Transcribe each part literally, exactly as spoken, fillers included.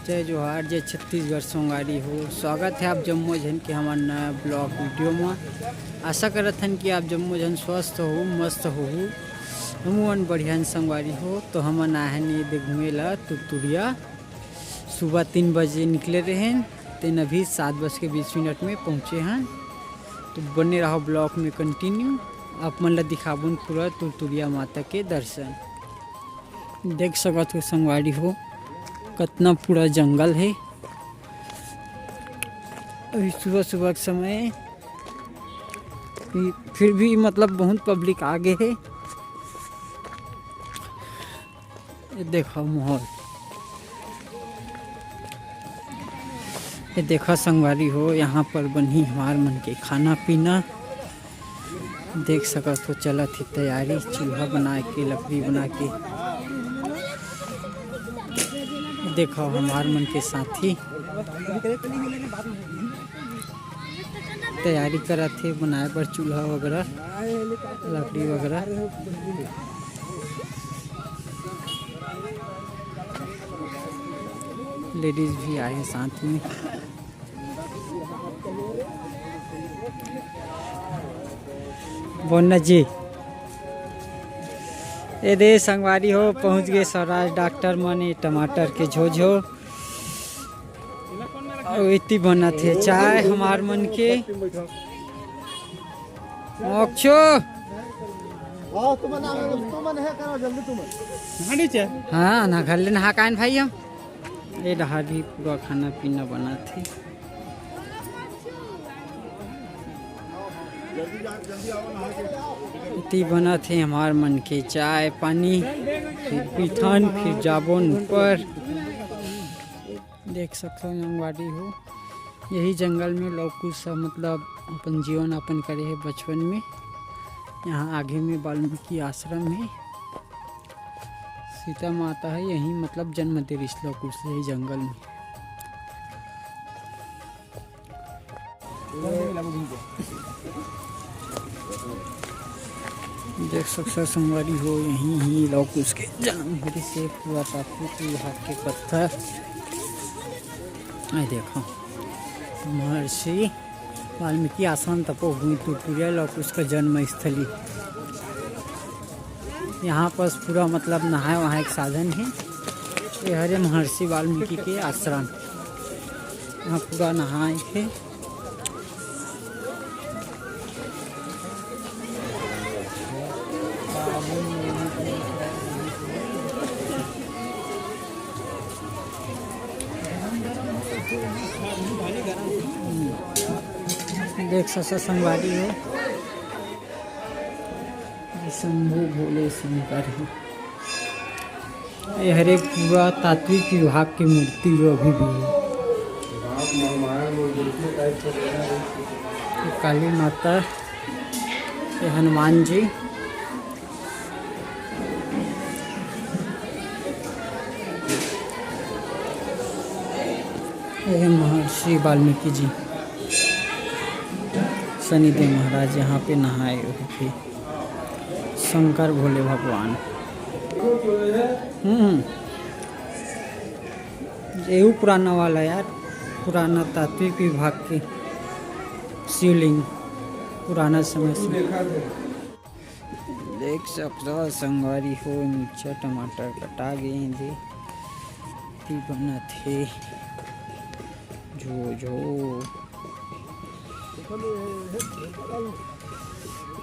जय जोहार, जय छत्तीसगढ़ संगवारी हो। स्वागत है आप जम्मो झन के हमर नया ब्लॉग वीडियो म। आशा करत हन कि आप जम्मो झन स्वस्थ हो, मस्त हो। हमन बढ़िया हन संगवारी हो। तो हमन आए हन ये दे घूमे ला तुरतुरिया। सुबह तीन बजे निकले रहेन, तेन अभी सात बज के बीस मिनट में पहुँचे हन। तो बने रहो ब्लॉग में कंटिन्यू, आप मन ला दिखाबोन पूरा तुरतुरिया माता के दर्शन। देख सकत हो संगवारी हो, कतना पूरा जंगल है। अभी सुबह सुबह के समय, फिर भी मतलब बहुत पब्लिक आ गए है। ये देखो माहौल, ये देखो संगवारी हो, यहाँ पर बनही हमार मन के खाना पीना। देख सकत हो, चलत ही तैयारी, चूल्हा बना के, लकड़ी बना के। देखो हमार मन के साथी तैयारी करत हे बनाए बर चूल्हा वगैरह, लकड़ी वगैरह। लेडीज भी आए हैं साथ में। बोलना जी, ए दे संगवारी हो, पहुंच गए स्वराज डॉक्टर मने टमाटर के झोझो। अउ इति बनत हे चाय हमार मन के। मोक्षो। आओ, तुमन आओ, तुमन हे करो, जल्दी तुमन। हाँ, ना घर ले नहा कान भाई हम। ये डहार भी पूरा खाना पीना बनत हे। इति बनत हे हमार मन के चाय पानी, फिर पीथन, फिर जाबोन ऊपर। देख सकथो संगवारी हो, यही जंगल में लव कुश ह मतलब अपन जीवन यापन करे हे बचपन में। यहाँ आगे में वाल्मीकि आश्रम हे, सीता माता हे, यही मतलब जन्म दे रिहिस लव कुश यही जंगल में। देख सकथो संगवारी हो, यहीं ही लव कुश के जन्म होइस हे, पूरा प्राकृतिक विभाग के पत्थर। ये देखो, महर्षि वाल्मीकि आश्रम तपोभूमि तुरतुरिया लव कुश का जन्म स्थली। यहाँ पास पूरा मतलब नहाए वहाए के साधन हे। ये हरे महर्षि वाल्मीकि के आश्रम, यहाँ पूरा नहाए के। देख सकथो संगवारी हो, शंभू भोले शंकर हे। ये हरे पूरा तात्विक विभाग की मूर्ति जो अभी भी हे। ये काली माता, ये हनुमान जी, ये महर्षि वाल्मीकि जी, शनिदेव महाराज यहाँ पे नहाए हुए थे। शंकर भोले भगवान। हम्म, ये पुराना वाला यार, पुराना तात्विक विभाग के शिवलिंग, पुराना समय से। देख सकथो संगवारी हो, मिर्चा टमाटर कटा गे हे दे, ती बनत हे झो झो।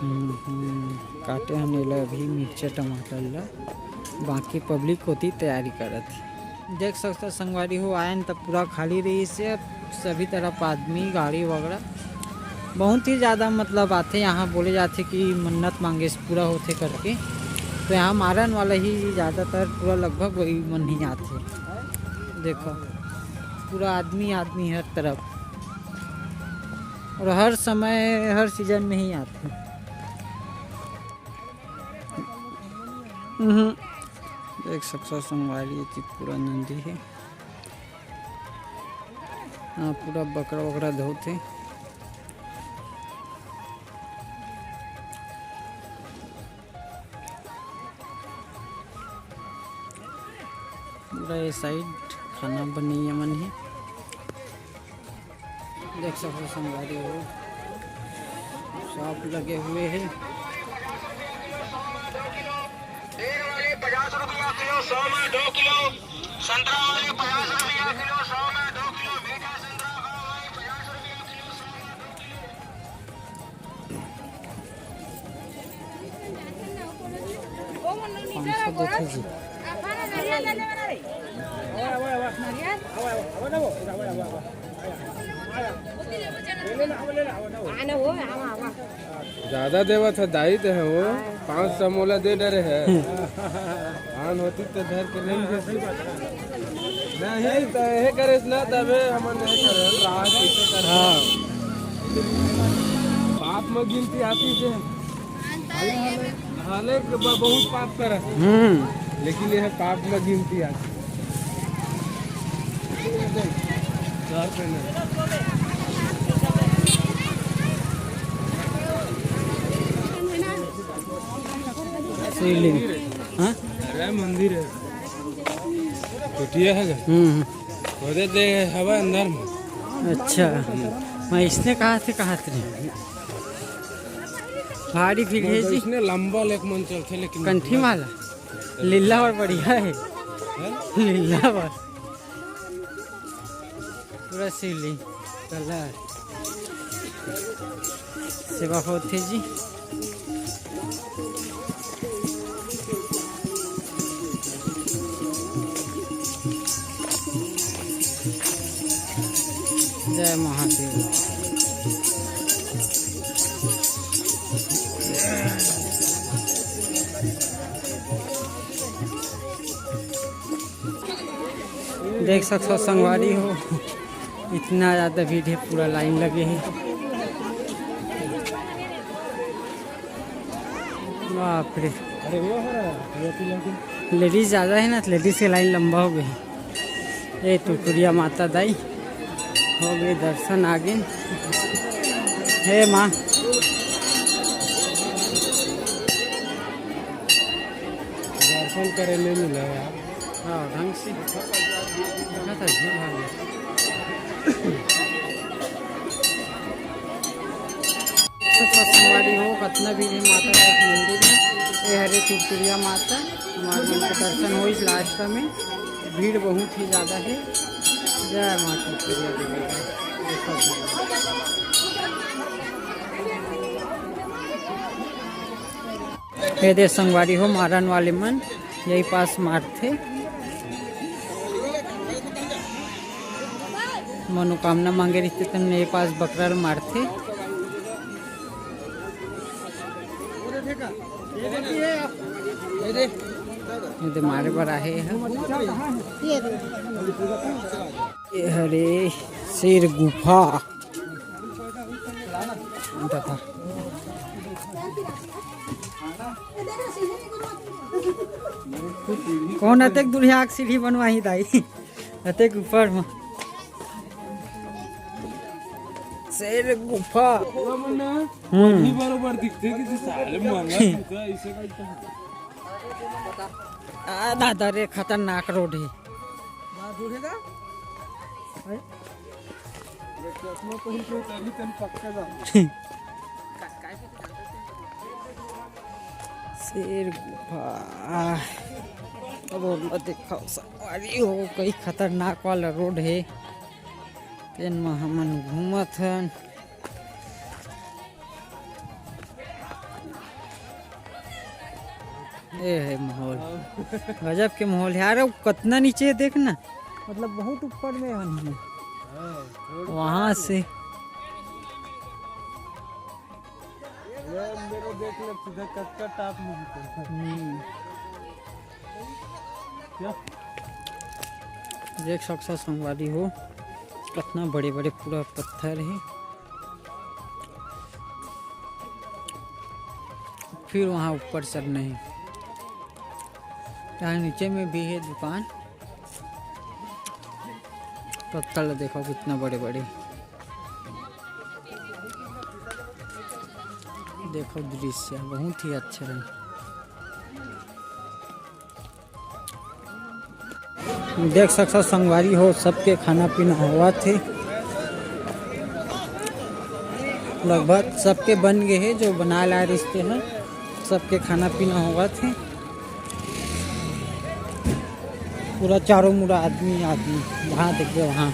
हम्म, हम्म, काटे हन एला अभी मिर्चा टमाटर ला, बाकी पब्लिक होती तैयारी करत हे। देख सकथो संगवारी हो, आयन त पूरा खाली रहिस हे, सभी तरफ आदमी, गाड़ी वगैरह बहुत ही ज़्यादा मतलब आथे यहाँ। बोले जाथे कि मन्नत मांगे से पूरा होथे करके, तो यहाँ मारन वाला ही ज़्यादातर पूरा लगभग वही मन ही आथे। देखो, पूरा आदमी आदमी हर तरफ, और हर समय हर सीजन में ही आथे। हम्म, देख सकथो संगवारी, ये पूरा नंदी हे। हाँ, पूरा बकरा वकरा धोत हे। पूरा ये साइड खाना बनइया मन हे, देख सकथो संगवारी हो, सब लगे हुए हे। बेर वाले पचास रुपया किलो, सौ में दो किलो। संतरा वाले पचास रुपया किलो, सौ में दो किलो। मीठा संतरा, भाव भाई, पचास रुपया किलो, सौ में दो किलो। पाँच सौ देथे जी। ज्यादा देवत हे दाई, ते हे वो पाँच सौ मोला दे डरे हे। धान होती तो धर के नहीं देती। नहीं तो ये करे ना, तबे हमन नहीं करे। रात इसे करे। हाँ। पाप में गिनती आती जे। हाले के ब-, बहुत पाप करे। हम्म। लेकिन ये पाप में गिनती आती। चार पे नहीं। शिवलिंग। हाँ? अरे मंदिर हे। कुटिया हे का? हम्म। ओदे दे हवा अंदर में। अच्छा। मैं इसने कहा थे, कहा थे। भारी भीड़ हे जी। इसने लंबा लेक मन चलथे, लेकिन कंठी माला। लीला बर बढ़िया हे। हैं? लीला बर। पूरा शिवलिंग कलर सेवा होथे जी। जय महादेव। देख सकथो संगवारी हो, इतना ज्यादा भीड़ हे, पूरा लाइन लगे हे। बाप रे। अरे वो हो रहा है, वो तो लगे। लेडीज ज्यादा हे ना, तो लेडीज के लाइन लंबा हो गए हे। ये टुटुरिया माता दाई हो गए दर्शन आगे। हे माँ। दर्शन करे नहीं मिला यार। हाँ, ढंग से देखा था, भीड़ भाड़ में। सब संगवारी हो, कतना भीड़ हे माता के मंदिर में। ये हरे टुटुरिया माता, हमारे मन के दर्शन होइस लास्ट में। भीड़ बहुत ही ज्यादा हे। जय माँ टुटुरिया देवी। देखो। ये दे संगवारी हो, मारन वाले मन यही पास मारथे। मनोकामना मांगे रहिथे, तब यही पास बकरा ल मारथे। ये दे मारे बर आहे ह। ये हरे शेर गुफा। कौन अतेक दुरिहा के सीढ़ी बनवाही दाई? अतेक ऊपर में शेर गुफा। हम्म। बरोबर दिखते कि साले मंगा ऐसे का। आ दादा रे, खतरनाक रोड हे। ये चश्मा पहिन के उतरही तन पक्का जा। शेर गुफा। अब ओला दिखाओ संगवारी हो, कई खतरनाक वाला रोड हे। तेन म हमन घूमत हन। ए हे माहौल, गजब के माहौल हे यार। अउ कतना नीचे हे देख ना, मतलब बहुत ऊपर में हन हम। हाँ, रोड वहाँ पे से। ये मेरे देख ले सीधा कच्चा टाप में घुसे। हम्म। क्या? देख सकथो संगवारी हो, कतना बड़े-बड़े पूरा पत्थर हे। फिर वहाँ ऊपर चढ़ना हे। यहाँ नीचे में भी हे दुकान। पत्थर ला देखो कितना बड़े-बड़े। देखो दृश्य बहुत ही अच्छा हे। देख सकथव संगवारी हो, सबके खाना पीना होवत हे, लगभग सबके बन गे हे, जो बनाए ला रिहिस हे, सबके खाना पीना होवत हे। पूरा चारों मुड़ा आदमी आदमी, जहाँ देखबे वहाँ।